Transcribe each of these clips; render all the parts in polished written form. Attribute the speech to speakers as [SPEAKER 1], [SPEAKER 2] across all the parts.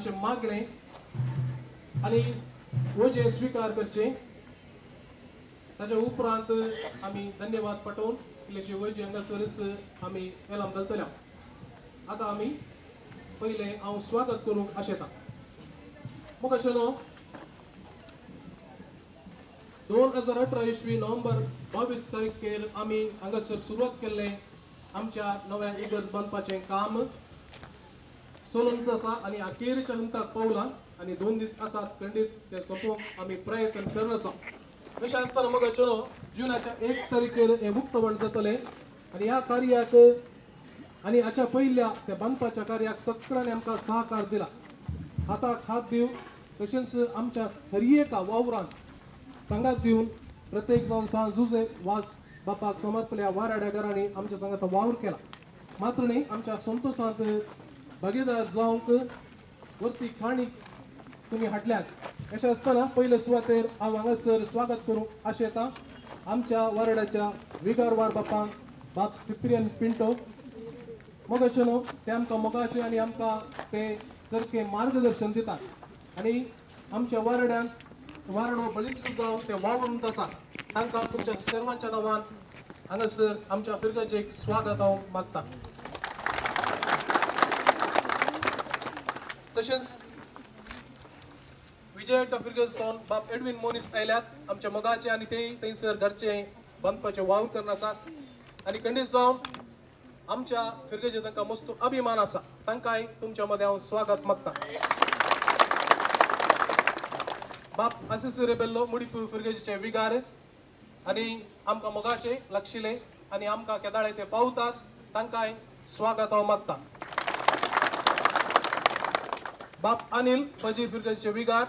[SPEAKER 1] ल्हानशें मागणें आनी वजें स्विकार करचें. ताच्या उपरांत आमी धन्यवाद पाठोवन इल्लेशे वजें हांगासरच आमी एलाम घालतले. आतां आमी पयलें हांव स्वागत करूंक आशेता. मुखाशेनो 2018 इसवी नोव्हेंबर 22 तारखेर आमी हांगासर सुरवात केल्लें आमच्या नव्या इगर्ज बांदपाचें काम चलून आसा आनी अखेरच्या हंताक पावलां आनी 2 दीस आसात खंडीत ते सोंपोवंक आमी प्रयत्न करत आसा. अशें आसतना मगाशेनो जुनाच्या 1 तारखेर हें उक्तावण जातलें आनी ह्या कार्याक आनी हाच्या पयल्या त्या बांदपाच्या कार्याक सगळ्यांनी आमकां सहकार दिला. हाताक हात दिवन तशेंच आमच्या हर एका वावरान सांगात दिवन प्रत्येक जावन सांत जुजे वाज बापाक समर्पल्या वाराड्या घरांनी आमच्या सांगात वावर केला. मात्र न्ही आमच्या संतोशांत भागीदार जावंक वरती खाणी तुमी हाडल्यात. अशें आसतना पयले सुवातेर हांव हांगासर स्वागत करूंक आशेता आमच्या वाराड्याच्या विगारवार बापांक बाप सिप्रियन पिंटो. मोगाशे न्हू ते आमकां मोगाशे आनी आमकां ते सारकें मार्गदर्शन दितात आनी आमच्या वाराड्यांत वाराडो बळिश्ट जावन ते वावरून आसा. तांकां तुमच्या सर्वांच्या नांवान हांगासर आमच्या फिरगाचें स्वागत हांव मागता. तशेंच विजय फिरगज जावन बाप एडवीन मोनीस आयल्यात आमच्या मोगाचे आनी ते थंयसर घरचे बांदपाचे वावर करून आसात आनी खंडीत जावन आमच्या फिरगजे तांकां मस्त अभिमान आसा. तांकांय तुमच्या मदें हांव स्वागत मागता. बाप आसिस रेबेल्लो मुडीप फिरगजेचे विगार आनी आमकां मोगाचे लागशिले आनी आमकां केदाळे ते पावतात तांकांय स्वागत हांव मागता. बाप अनिल फजीर फिरगजेचे विगार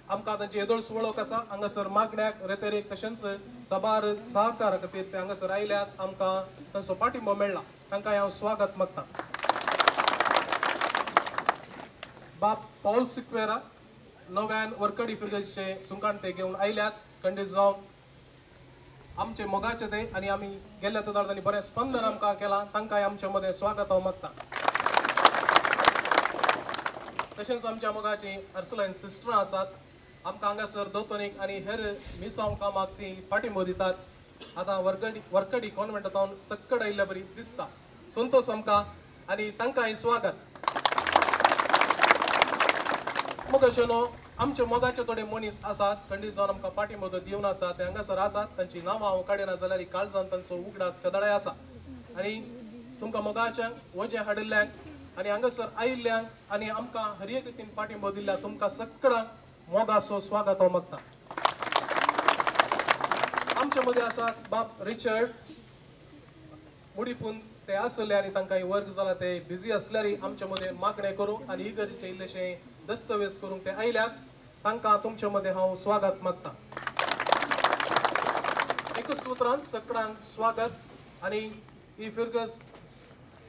[SPEAKER 1] आमकां तांची येदोळ वळख आसा. हांगासर मागण्याक रेतेरीक तशेंच साबार सहकारा खातीर ते हांगासर आयल्यात. आमकां तांचो पाठिंबो मेळ्ळा. तांकां हांव स्वागत मागता. बाप पॉल सिक्वेरा नव्यान वरकडी फिरगजेचे सुंकाण ते घेवन आयल्यात. खंडीत जावन आमचे मोगाचे ते आनी आमी गेल्ल्या तेदार तांणी बरें स्पंदन आमकां केलां. तांकांय आमचे मदें स्वागत हांव मागता. तशेंच आमच्या मोगाचीं अर्सलायन सिस्टरां आसात. आमकां हांगासर दोतोनीक आनी हेर मिसांव कामाक ती पाठिंबो दितात. आतां वरकडी कॉन्वेंटांत सक्कड आयिल्ल्या बरी दिसता. संतोष आमकां आनी तांकांय स्वागत. मोगाशेनो आमचे मोगाचे थोडे मनीस आसात खंडीत जावन आमकां पाठिंबो दिवन आसा ते हांगासर आसात. तांची नांवां हांव काडिना जाल्यार काळजान तांचो उगडास कदळाय आसा आनी तुमकां मोगाच्यांक वजें हाडिल्ल्यांक आनी हांगासर आयिल्ल्यांक आनी आमकां हर एक रितीन पाठिंबो दिल्ल्या तुमकां सगळ्यांक मोगाचो स्वागत हांव मागता. आमचे मदें आसात बाप रिचर्ड मुडीपून ते आसले आनी तांकां वर्ग जाला ते बिजी आसल्यार आमचे मदें मागणें करूंक आनी इगर्जेचें इल्लेशें दस्तावेज करूंक ते आयल्यात. तांकां तुमचे मदें हांव स्वागत मागता. एकच सुत्रान सगळ्यांक स्वागत आनी ही फिरगज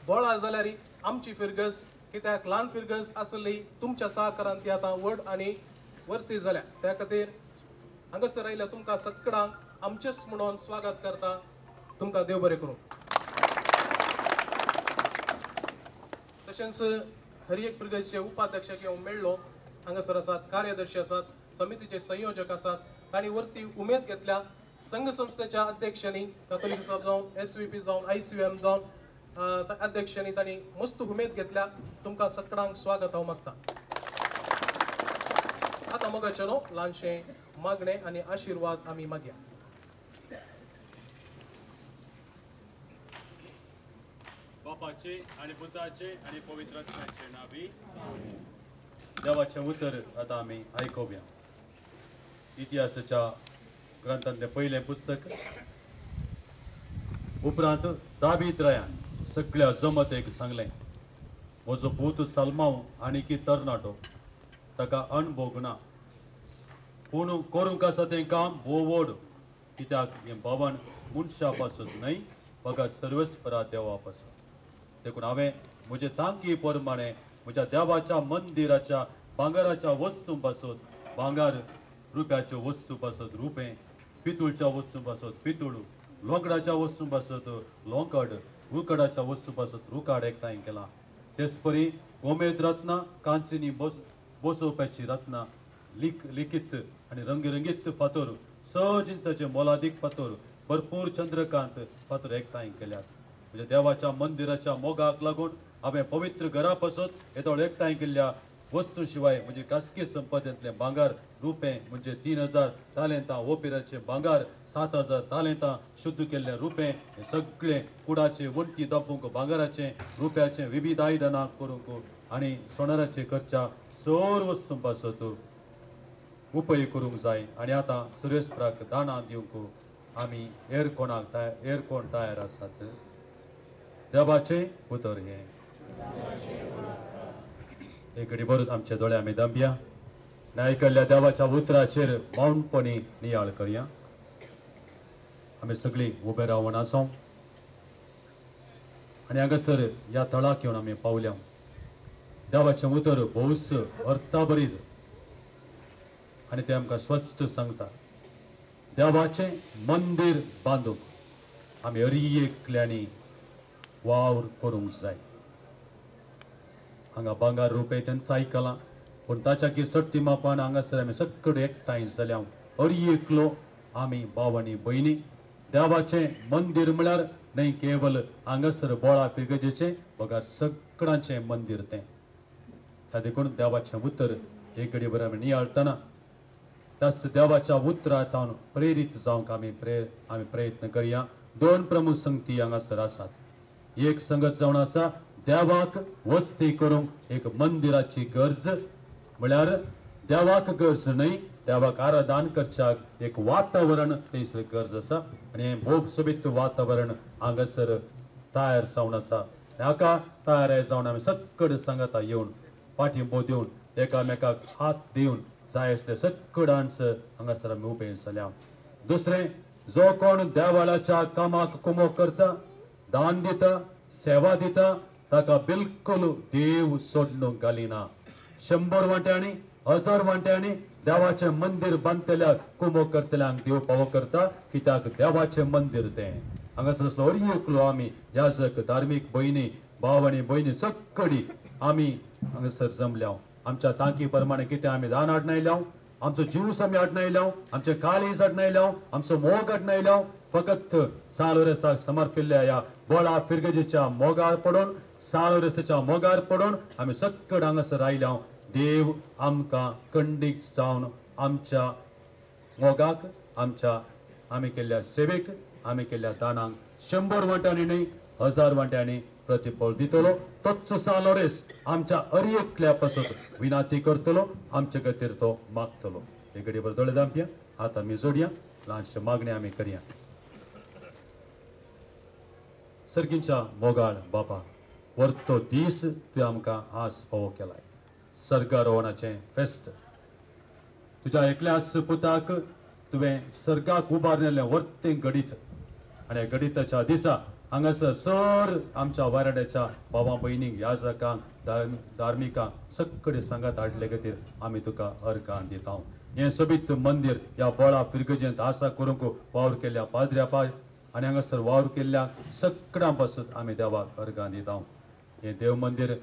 [SPEAKER 1] बोळा जाल्यार आमची फिरगज कित्याक ल्हान फिरगज आसली तुमच्या सहकारान ती आतां व्हड आनी वरती जाल्या. त्या खातीर हांगासर आयल्या तुमकां सगळ्यांक आमचेच म्हणून स्वागत करता. तुमकां देव बरें करूं. तशेंच हर एक फिरगजेचे उपाध्यक्ष हांव मेळ्ळो. हांगासर आसात कार्यदर्शी आसात समितीचे संयोजक आसात. तांणी वरती उमेद घेतल्या. संघ संस्थेच्या अध्यक्षांनी कातोलीक जावन SVP जावन ICUM जावन अध्यक्षांनी तांणी मस्त उमेद घेतल्या. तुमकां सगळ्यांक स्वागत हांव मागता. आतां मोगाचें न्हू ल्हानशें मागणें आनी आशिर्वाद आमी मागया.
[SPEAKER 2] बापाचे आनी पुताचे आनी पवित्र आत्म्याचे नांवी देवाचें उतर आतां आमी आयकुया. इतिहासाच्या ग्रंथांतलें पयलें पुस्तक उपरांत दावीद रायान सगळ्या जमतेक सांगलें, म्हजो पूत साल्मांव आनी की तरणाटो, ताका अणभोग ना, पूण करूंक आसा तें काम भोव व्हड, कित्याक हें भवन मनशा पासत न्हय बगर सर्वेस्परा देवा पासत. देखून हांवें म्हजे तांकी प्रमाणे म्हज्या देवाच्या मंदिराच्या भांगराच्या वस्तूं पासत भांगर, रुप्याच्यो वस्तू पासत रुपें, पितूळच्या वस्तूं पासत पितूळ, लोकडाच्या वस्तूं पासत लोकड, रुकडाच्या वस्तू पासत रुकाड एकठांय केला. तेच परी गोमेद रत्नां, कांचिनी बसोवपाची रत्नां, लिखीत आनी रंगरंगीत फातोर, 6 इंचाचे मोलादीक फातोर, भरपूर चंद्रकांत फातोर एकठांय केल्यात. म्हणजे देवाच्या मंदिराच्या मोगाक लागून हांवें पवित्र घरा पासत येदोळ एकठांय केल्ल्या वस्तू शिवाय म्हणजे खासगी संपत्तींतलें भांगर रुपें म्हणजे 3000 तालेंतां, ओपिराचें भांगर 7000 तालेंतां, शुद्ध केल्लें रुपें, हें सगळें कुडाचे वण्टी दापूंक भांगराचें रुप्याचें विविध आयदनां करूंक आनी सोनाराचे करच्या सर वस्तूं पासत उपयोग करूंक जाय. आनी आतां सुरेशप्राक दानां दिवंक आमी हेर कोणाक हेर कोण तयार आसात? देवाचें उतर हें. एक घडी बरोच आमच्या दोळे आमी दांबया आयकल्ल्या देवाच्या उतराचेर मौनपणी नियाळ करया. आमी सगळीं उबे रावन आसा आनी हांगासर ह्या थळाक येवन आमी पावल्या. देवाचें उतर भोवच अर्थाभरीत आनी तें आमकां स्पश्ट सांगता, देवाचें मंदीर बांदूंक आमी हरी एकल्यांनी वावर करूंक जाय. हांगा भांगर रुपये तेंच आयकलां, पूण ताच्या की सर्ती मापान हांगासर आमी सगळे एकठांय जाल्या. हरी एकलो आमी भाव आनी भयणी. देवाचें मंदीर म्हळ्यार न्हय केवल हांगासर बोळा फिरगजेचें बगर सगळ्यांचें मंदीर तें. त्या देखून देवाचें उतर एक घडी बरें आमी नियाळटना त्याच देवाच्या उतरांत प्रेरीत जावंक आमी प्रयत्न करया. 2 प्रमुख संगती हांगासर आसात. एक संगत जावन आसा देवाक वस्ती करूंक एक मंदिराची गरज, म्हळ्यार देवाक गरज न्हय, देवाक आराधन करच्याक एक वातावरण थंयसर गरज आसा. आनी हें भोव सोबीत वातावरण हांगासर तयार जावन आसा. हाका तयार जावन आमी सगळे सांगाता येवन पाठिंबो दिवन एकामेकाक हात दिवन जाय आसले सगळ्यांच हांगासर आमी उबे जाल्या. दुसरें, जो कोण देवाळाच्या कामाक कुमोक करता, दान दिता, सेवा दिता, ताका बिलकुल देव सोडणूक घालिना. 100 वांट्यांनी 1000 वांट्यांनी देवाचें मंदीर बांदतल्याक कुमोक करतल्यांक देव पावो करता, कित्याक देवाचें मंदीर तें. हांगासर आसलो हरी एकलो आमी याजक, धार्मीक भयणी, भाव आनी भयणी सगळी आमी हांगासर जमल्या. आमच्या तांकी प्रमाणे कितें आमी दान आडनायल्या, आमचो जीव आमी आडनायल्या, आमचें काळीज आडनायल्या, आमचो मोग आडनायल्या. फकत सालोरेसाक समर्पिल्ल्या ह्या बोळा फिरगजेच्या मोगार पडून, सालोरेसाच्या मोगार पडून आमी सगळे हांगासर आयल्या. देव आमकां खंडीत जावन आमच्या मोगाक, आमच्या आमी केल्ल्या सेवेक, आमी केल्ल्या दानांक 100 वांट्यांनी न्हय 1000 वांट्यांनी प्रतिफळ दितलो. तोच सालोरेस आमच्या हर एकल्या पासत विनाती करतलो, आमचे खातीर तो मागतलो. एक घडी बरें दोळे दांपया, हात आमी जोडया, ल्हानशे मागणे आमी करया. सर्गींच्या मोगाळ बापा, वर्तो दीस तुवें आमकां आज पावो केलाय. सर्गारोहणाचें फेस्त, तुज्या एकल्याच पुताक तुवें सर्गाक उबारलेलें वर्तें घडीत, आनी घडिताच्या दिसा हांगासर सर आमच्या वाराड्याच्या बाबा भयणींक, याजकांक, धार्मिकांक सगळे सांगात हाडले खातीर आमी तुका अर्घां दिता. हें सोबीत मंदीर ह्या बोळा फिरगजेंत आसा करूंक वावर केल्ल्या पाद्र्या पाय आनी हांगासर वावर केल्ल्या सगळ्यां पासून आमी देवाक अर्घां दिता. हें देव मंदीर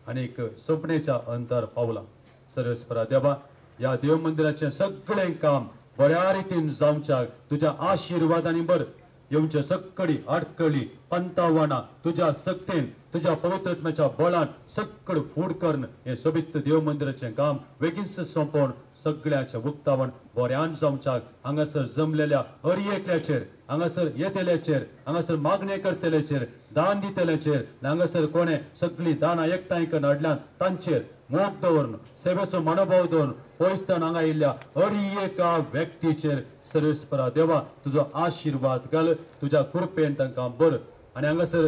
[SPEAKER 2] आनीक सोंपणेच्या अंतर पावलां. सर्वेस्परा देवा, ह्या देव मंदिराचें सगळें काम बऱ्या रितीन जावच्याक तुज्या आशिर्वादांनी बर येवचे सगळी आडकळी पंतावणां तुज्या सक्तेन, तुज्या पवित्रत्म्याच्या बळान सगळं फूड करून हें सोबीत देव मंदिराचें काम बेगीनच सोंपोवन सगळ्याचें उक्तावण बऱ्यान जावच्याक हांगासर जमलेल्या हर एकल्याचेर, हांगासर येतल्याचेर, हांगासर मागणें करतल्याचेर, दान दितल्याचेर, हांगासर कोणें सगळीं दानां एकठांय करून हाडल्यान तांचेर मोग दवरून, सेवेचो मनोभाव दवरून पयसतान हांगा येयल्ल्या हर एका व्यक्तीचेर सर्वेस्परा देवा तुजो आशिर्वाद घाल, तुज्या कृपेन तांकां बर. आनी हांगासर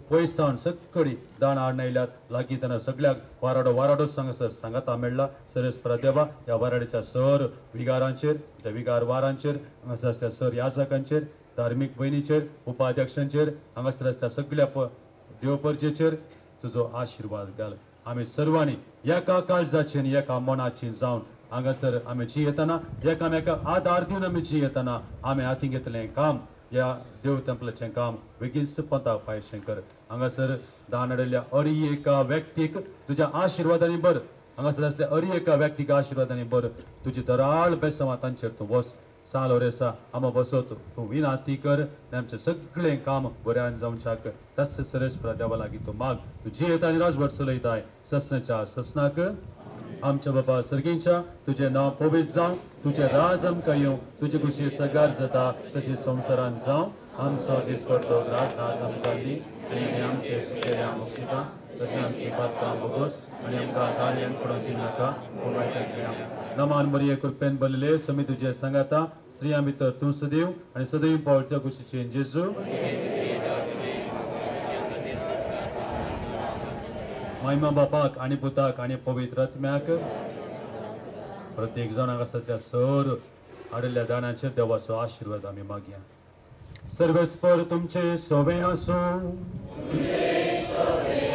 [SPEAKER 2] पयसतान सगळीं दानां हाडून आयल्यात लागीं तेन्ना सगळ्याक वाराडो वाराडोच हांगासर सांगाता मेळ्ळा. सर्वेस्परा देवा, ह्या वाराड्याच्या सर विगारांचेर, त्या विगार वारांचेर, हांगासर आसल्या सर याजकांचेर, धार्मीक भयणीचेर, उपाध्यक्षांचेर, हांगासर आसल्या सगळ्या देवपर्जेचेर तुजो आशिर्वाद घाल. आमी सर्वांनी एका काळजाची आनी एका मनाची जावन हांगासर आमी जियेतना, एकामेकाक आदार दिवन आमी जियेतना आमी हातीं घेतलें काम ह्या देव तेंपलाचें काम बेगीनच पंताक पायशें कर. हांगासर दान हाडिल्ल्या अरी एका व्यक्तीक तुज्या आशिर्वादांनी भर. हांगासर आसल्या अरी एका व्यक्तीक आशिर्वादांनी भर. तुजी दराळ बेसमा तांचेर तूं वस. साल ओरेसा आमा बसत तूं विनाती कर आनी आमचें सगळें काम बऱ्यान जावच्याक तस सरेश देवा लागीं तूं माग. तूं जियेता आनी राजवट चलयताय ससनाच्या ससनाक. आमच्या बाबा सर्गींच्या तुजें नांव पवित्र जावं, तुजें राज आमकां येवं, तुजी खुशी सगार जाता तशी संवसारान जावं. आमचो दिसपडतो ग्रास आज आमकां दी आनी आमचे सुकेल्या मुक्तिता तशें आमची पातकां भोगोस आनी आमकां तालयन पडोवन दिनाका पूण वायटांतल्यान. नमान मरिये कृपेन बरले समी तुजे सांगाता, स्त्रियां भितर तूं सदैव आनी सदैव पावच्या कुशीचे जेजू. मायमा बापाक आनी पुताक आनी पवित्र आत्म्याक. प्रत्येक जाणाक आसा त्या सर हाडिल्ल्या दानाचेर देवाचो आशिर्वाद आमी मागया. सर्वेस्पर तुमचे सोबे आसूं.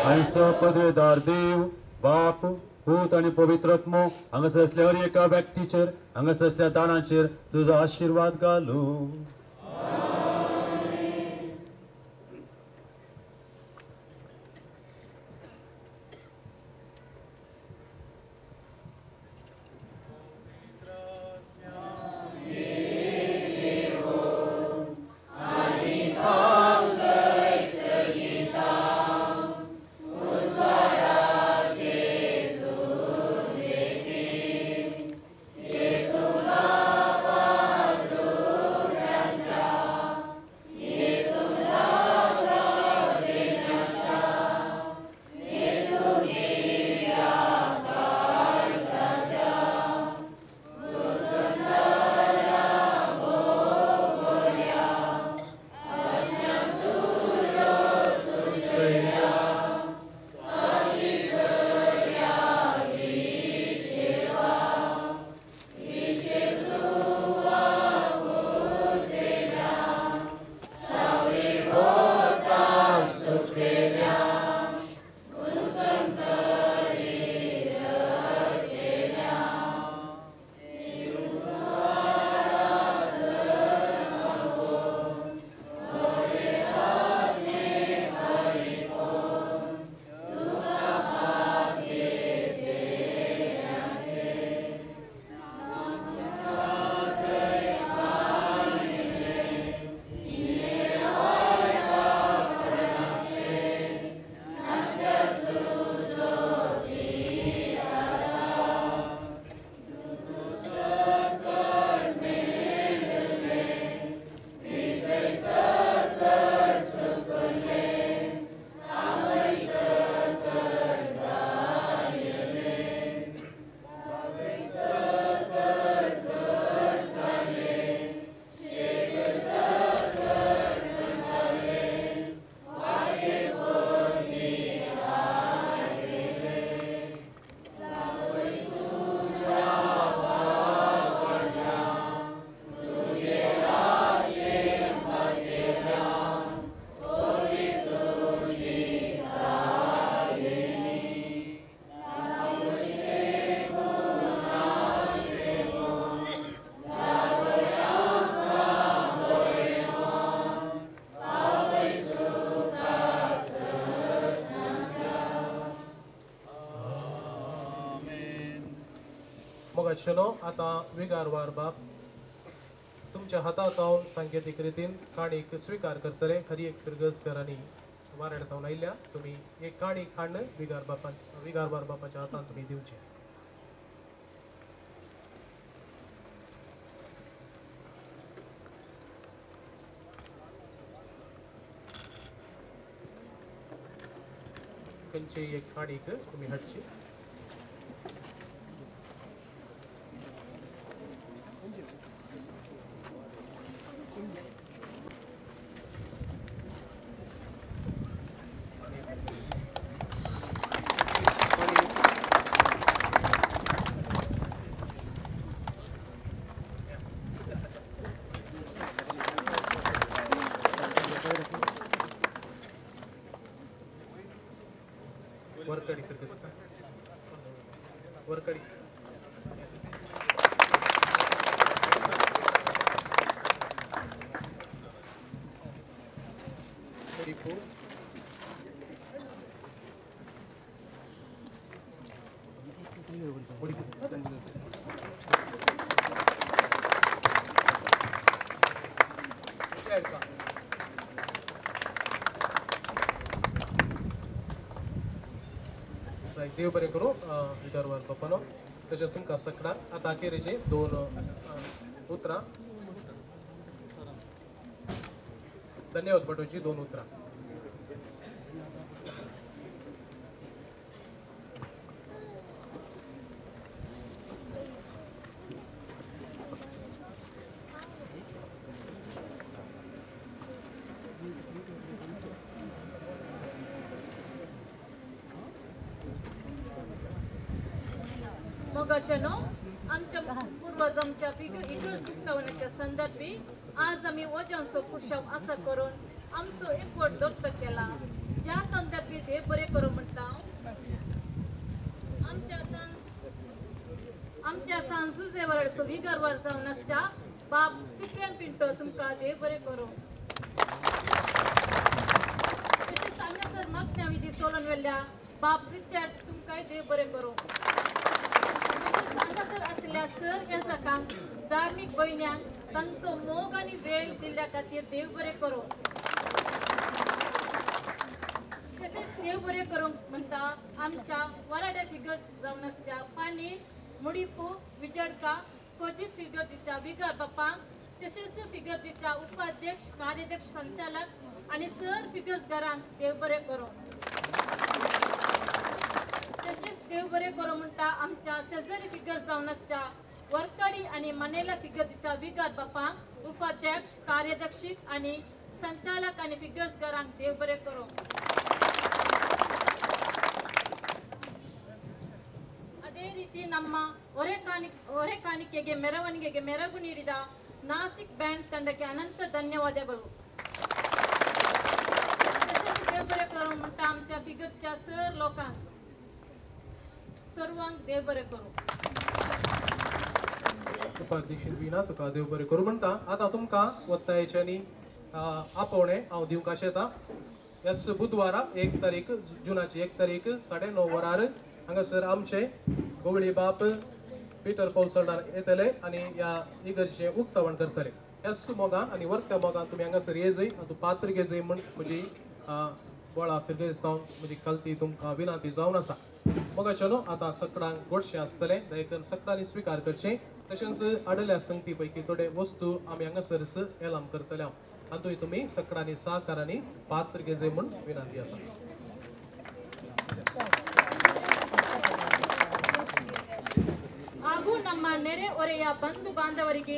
[SPEAKER 2] आयचो पदवेदार देव बाप पूत आनी पवित्र आत्मो हांगासर आसल्या हर एका व्यक्तीचेर हांगासर आसल्या दानाचेर तुजो आशिर्वाद घालूं.
[SPEAKER 1] मोगाचेनो आतां विगारवार बाप तुमच्या हातात हांव सांकेतीक रितीन काणीक स्विकार करतले. हर एक फिरगजकर आनी वारेड थावन आयिल्ल्या तुमी एक काणी खाण विगार बापान विगारवार बापाच्या हातान तुमी दिवचे. खंयचेय एक काणीक तुमी हाडची. वरकडी फिरगजकर वरकडी. मुडिपू. देव बरें करूं विचारवार बापानो. तशेंच तुमकां सगळ्यांक आतां अखेरेची दोन उतरां, धन्यवाद पाठोवची दोन उतरां.
[SPEAKER 3] मोगाच्यानो, आमच्या पूर्वजांच्या इगर्ज उक्तावण्याच्या संदर्भी आज आमी वजांचो कुशाव आसा करून आमचो एकवट दत्त केला. ह्या संदर्भी देव बरें करूं म्हणटा. आमच्या सान जुजे वरडचो विगरवार जावन आसच्या बाब सिप्रियन पिंटो तुमकां देव बरें करूं. तशेंच हांगासर मागण्या विधी सोडून वेल्ल्या बाब रिचर्ड तुमकांय देव बरें करूं. हांगासर आशिल्ल्या सर याजकांक, धार्मीक भयण्यांक तांचो मोग आनी वेळ दिल्ल्या खातीर देव बरें करूं. तशेंच देव बरें करूंक म्हणटा आमच्या वराड्या फिगर्स जावन आसच्या पाणीर, मुडिपू, विजडका, फौजी फिगर्जीच्या विगर बापांक, तशेंच फिगर्जीच्या उपाध्यक्ष, कार्याध्यक्ष, संचालक आनी सर फिगर्स घरांक देव बरें करूं. तशेंच देव बरें करूं म्हणटा आमच्या शेजारी फिगर्स जावन आसच्या वरकडी आनी मनेला फिगर्जीच्या विगर बापांक, उपाध्यक्ष, कार्याध्यक्ष आनी संचालक आनी फिगर्स घरांक देव बरें करूं. ಅದೇ ರೀತಿ ನಮ್ಮ ಹೊರೆ ಕಾಣಿಕೆಗೆ ಮೆರವಣಿಗೆಗೆ ಮೆರಗು ನೀಡಿದ ನಾಸಿಕ್ ಬ್ಯಾಂಡ್ ತಂಡಕ್ಕೆ ಅನಂತ ಧನ್ಯವಾದಗಳು. तशेंच देव बरें करूं म्हणटा आमच्या फिगर्सच्या सर लोकांक सर्वांक देव बरें करूं.
[SPEAKER 1] उपाध्यक्ष विना तुका देव बरें करूं म्हणटा. आतां तुमकां वत्तायेच्यांनी आपोवणें हांव दिवंक आशेता. येस बुधवारा 1 तारीख जुनाची 1 तारीख 9:30 वरार हांगासर आमचे गोवळी बाप पिटर पॉल सल्डान येतले आनी ह्या इगर्जेचें उक्तावण करतले. ह्याच मोगान आनी वर्त्या मोगान तुमी हांगासर येजय आनी तूं पात्र घेजय म्हूण म्हजी बोळा फिरगे जावन म्हजी कलती तुमकां विनंती जावन आसा. मोगाच्यानो आतां सगळ्यांक गोडशें आसतलें, दया सगळ्यांनी स्विकार करचें. तशेंच आडल्या संगती पैकी थोडे वस्तू आमी हांगासरच एलाम करतले हांव, आनी तुमी सगळ्यांनी सहकारांनी पात्र घेजय म्हूण विनंती आसा.
[SPEAKER 3] ಹಾಗೂ ನಮ್ಮ ನೆರೆ ಹೊರೆಯ ಬಂಧು ಬಾಂಧವರಿಗೆ